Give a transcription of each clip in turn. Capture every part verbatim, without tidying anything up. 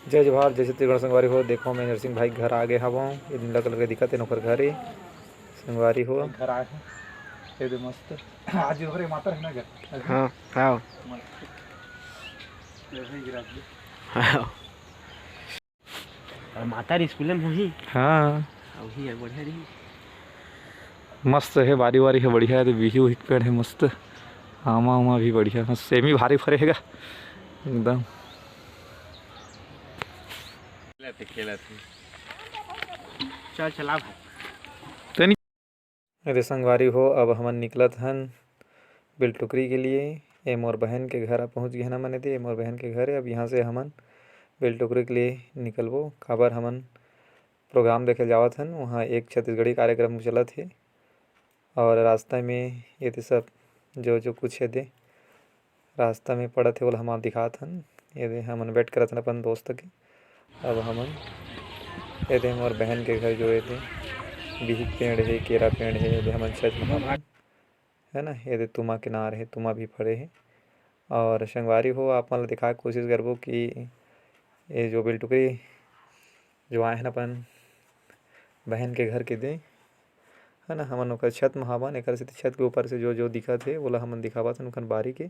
जय जोहार, जय छत्तीसगढ़ संगवारी हो। देखो, मैं नरसिंह भाई घर आ गे हवं। ये नीला कलर के दिखत हे, ओकर घर हे संगवारी हो। घर आए हे, ये दे मस्त। आज ओकरे मातर हे ना घर। हाँ, हाँ। मस्त। ये भी गिरा दिए। हाँ। और मातर स्कूल में होही। हाँ। अउ ही बढ़िया रही। मस्त हे, बारी वारी हे बढ़िया हे, तो बिही उही के पेड़ हे मस्त, आमा उमा भी बढ़िया, मस्त सेमी भारी फरे हे गा एकदम। खेलत हे, खेलत हे। चल, चला भाई। तनी अरे संगवारी हो, अब हमन निकलत हन बेलटुकरी के लिए। ए मोर बहन के घर पहुँच गे हन हमन। एदे ए मोर बहन के घर हे। अब यहाँ से हमन बेलटुकरी के लिए निकलबो, काबर हमन प्रोग्राम देखे जावत हन, वहाँ एक छत्तीसगढ़ी कार्यक्रम चलत हे। और रास्ता में एदे सब जो जो कुछ हे दे रास्ता में पड़त हे, ओला हम आप दिखात हन। एदे हमन wait करत हन अपन दोस्त के। अब हमन एदे मोर बहन के घर जो एदे बिही के पेड़ हे, केरा पेड़ हे, एदे हमन छठ मनाबो, है ना। एदे तुमा के नार हे, तुमा भी फरे हे। और संगवारी हो, आप मन ल दिखाए के कोशिश करबो कि ये जो बेलटुकरी जो आए हन अपन बहन के घर के दे, है ना, हमन ओकर छत म हावन, एकर सेती छत के ऊपर से जो जो दिखत हे, ओला हमन दिखावत हन ओकर बारी के।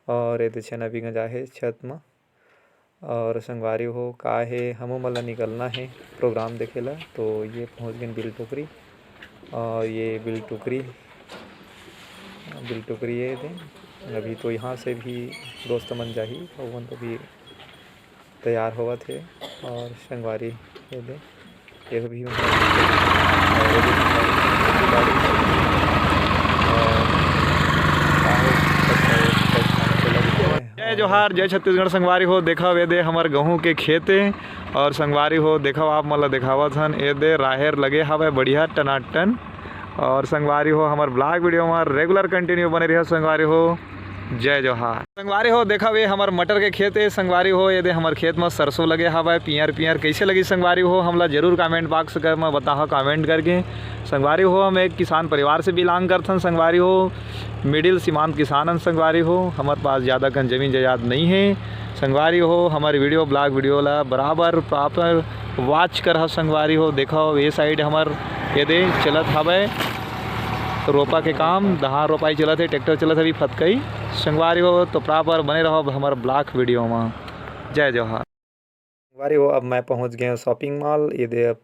और एदे छेना भी गंजाए हे छत म। और संगवारी हो, का हे, हमू मन ला निकलना हे प्रोग्राम देखे ला, तो ये पहुँच गेन बेलटुकरी। और ये बेलटुकरी, बेलटुकरी ये दे, अभी तो यहाँ से भी दोस्त मन जाही, और मन तो भी तैयार होवत हे। और संगवारी ये दे, ये भी जय जोहार, जय छत्तीसगढ़ संगवारी हो। देखव, ये दे हमर गहूं के खेत हे। और संगवारी हो, देखव, आप मन ल देखावत हन, ये दे राहेर लगे हवय बढ़िया टनाटन। और संगवारी हो, हमर vlog video म regular continue बने रहिहा संगवारी हो। जय जोहार। संगवारी हो, देखव, ये हमर मटर के खेत हे। संगवारी हो, ये दे हमर खेत म सरसों लगे हवय, पियर पियर। कइसे लगी संगवारी हो, हमला जरूर comment box कर म बताहा comment करके। संगवारी हो, हम एक किसान परिवार से belong करथन संगवारी हो, middle सीमांत किसान हन संगवारी हो। हमर पास ज़्यादा कन जमीन जायदाद नइ हे संगवारी हो। हमर video, vlog video ला बराबर proper watch करहा संगवारी हो। देखव, ये side हमर ये दे चलत हवय रोपा के काम, धान रोपाई चलत हे, tractor चलत हे अभी फतकई। संगवारी हो, तो proper बने रहव हमर vlog video म। जय जोहार। संगवारी हो, अब मैं पहुंच गए हूँ shopping mall। ये दे, अब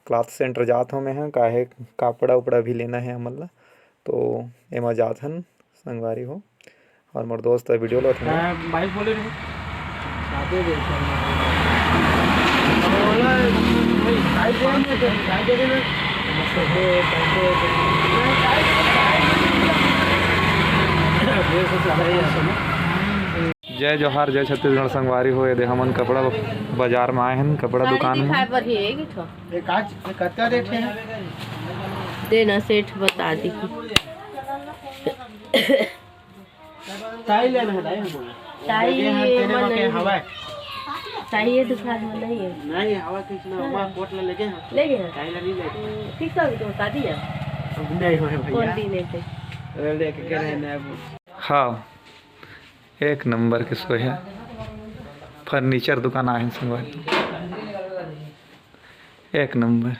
cloth center जात हूँ मैं ह, काहे कपड़ा उपड़ा भी लेना हे हमन ला, तो एमा जात हन संगवारी हो। और मोर दोस्त ह video ला उठना। मैं बाइक बोले रहे। जय जोहार, जय छत्तीसगढ़ संगवारी हो। ये दे हमन कपड़ा बाजार में आए हन, कपड़ा साड़ी दुकान में। दिखाए बर ही एक ठो। ये काच, ये कतका रेट है? देना सेठ बता दी। ताई लेना है, ताई हमको। ताई लगे हैं, ये तेरे मन में नहीं। हवा है। ताई ये दुकान में नहीं है। नहीं, हवा किस में, हाँ। हमारा कोट ले लेके हैं। लेके हैं? ताई ला नहीं लेके। हम्म, किस का भी तो बता दिया। अब नहीं हो है भैया। कौन दिन है? अरे लेके गए हैं ना अब। हाँ। एक नंबर के सोया furniture दुकान आए हैं संगवारी, एक नंबर।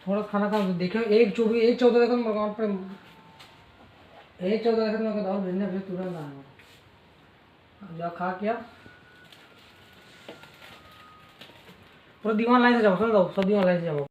थोड़ा खाना खा, देखो, एक चौबीस, एक चौदह देखो, मेरे को और पे, एक चौदह देखो, मेरे को और भेजना, फिर तुरंत आना। जा खा क्या? पूरा दीवान लाइन से जाओ, सुन लो, सब दीवान लाइन से जाओ।